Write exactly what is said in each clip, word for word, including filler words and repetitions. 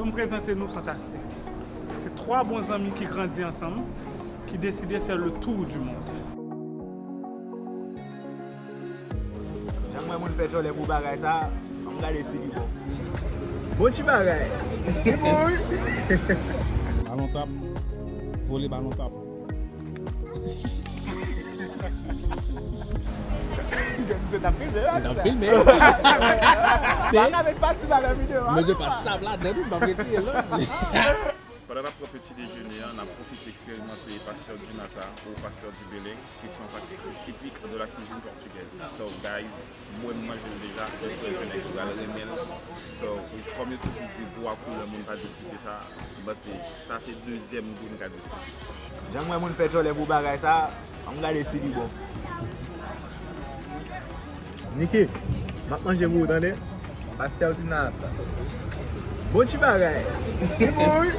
M prezante nou Fantastik. Se twa bon zanmi ki grandi ansanm, ki deside fè le tour du monde. Jan m wè moun fè djòlè pou bagay sa, ann gade si li bon. Bon ti bagay. Li bon, wi. Balon tap, vole balon tap. Misye t ap filme la. Li t ap filme. Pa gade pati sa nan videyo a. Mesye pa t sav ladan, wi, m ap retire l, non. Pandan n ap pran peti dejene an, n ap pwofite eksperimante pastè Dinata ou pastè Dibelen, ki se yon pastè tipik de la cuisine portugaise. So, guys, mwen m manje l deja, mwen kwè ke nèg yo pral renmen l. So, kòm yo toujou di, gou a koulè, moun pa diskite sa, m panse sa se dezyèm gou n ka diskite. Jan m wè moun fè djòlè pou bagay sa, ann gade si li bon. Niki, m ap manje pou ou, tande? Pastè Dinata. Bon ti bagay. Li bon, wi.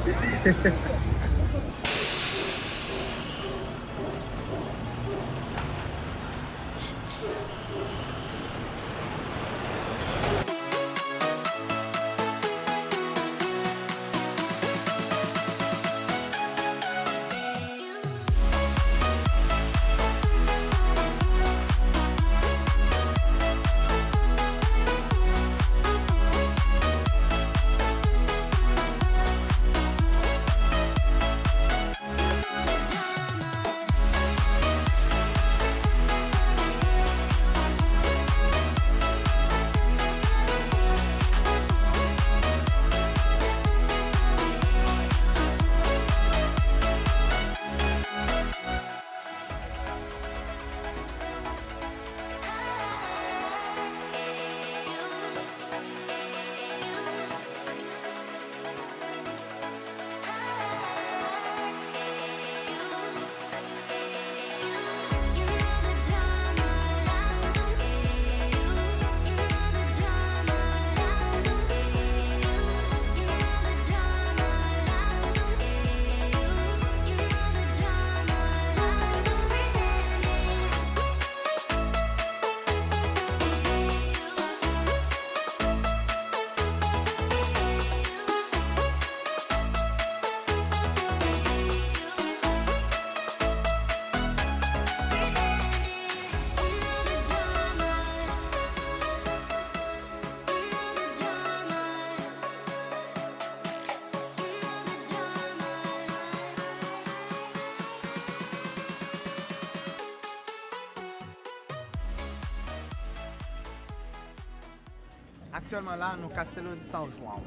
Actuellement là, nous Castelo de São João.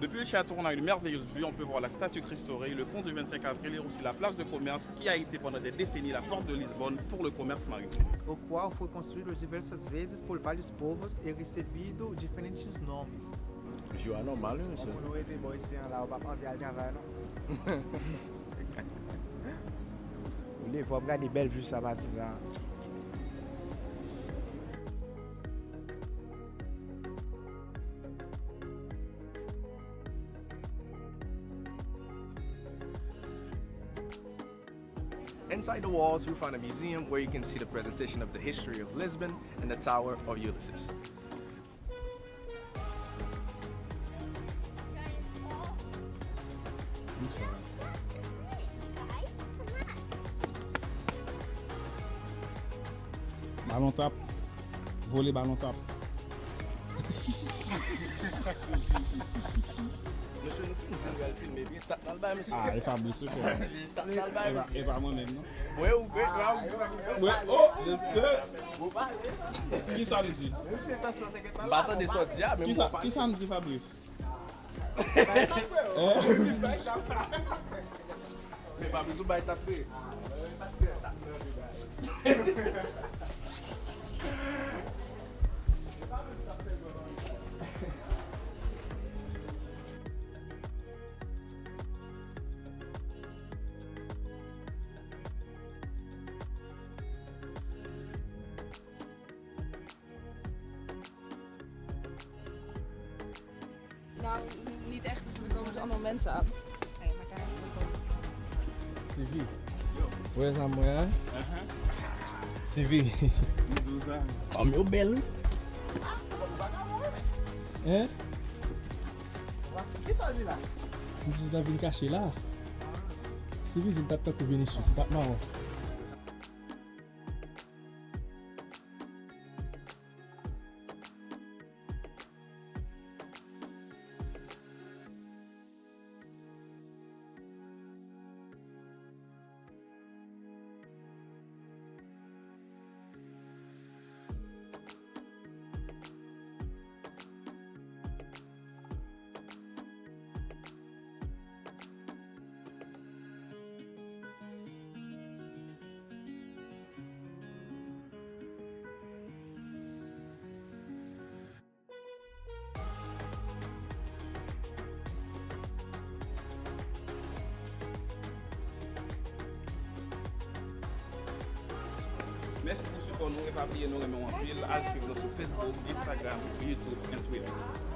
Depuis le château, on a une merveilleuse vue. On peut voir la statue Cristo Rei, le pont du vingt-cinq avril et aussi la place de commerce qui a été pendant des décennies la porte de Lisbonne pour le commerce maritime. Au qual foi construído diversas vezes por vários povos e recebido diferentes nomes. Jou a nòmal, wi, mesye. Moun ou rete bò isi an la, ou p ap anvi al travay, non? Ou leve, w ap gade bèl view sa pati sa. Inside the walls, you'll find a museum where you can see the presentation of the history of Lisbon and the Tower of Ulysses. Balon tap, vole balon tap. Mesye, nou fin di nou al filme, epi stat nan l bay, mesye. Ah, e Fabrice, ok. Stat nan l bay, mesye. E pa, e pa mwen menm, non. Mwen, ou, e, e, ou. Mwen, oh, de, de. Ki sa m di? M pa tande sa w di a, men kisa, kisa m di, Fabrice? Hein? Men pa bezwen bay tap vre. Nou niet echt, er komen dus allemaal mensen aan. Sivi. Wè sa mwen an? Sivi. Fanm yo bèl, wi. Hein? Kisa w di la? M di w ta vin kache la. Si Vizin t ap tankou Vinicius, li t ap mawon. Mèsi pou sipò nou e pa bliye nou renmen w anpil. Al swiv nou sou Facebook, Instagram, YouTube and Twitter.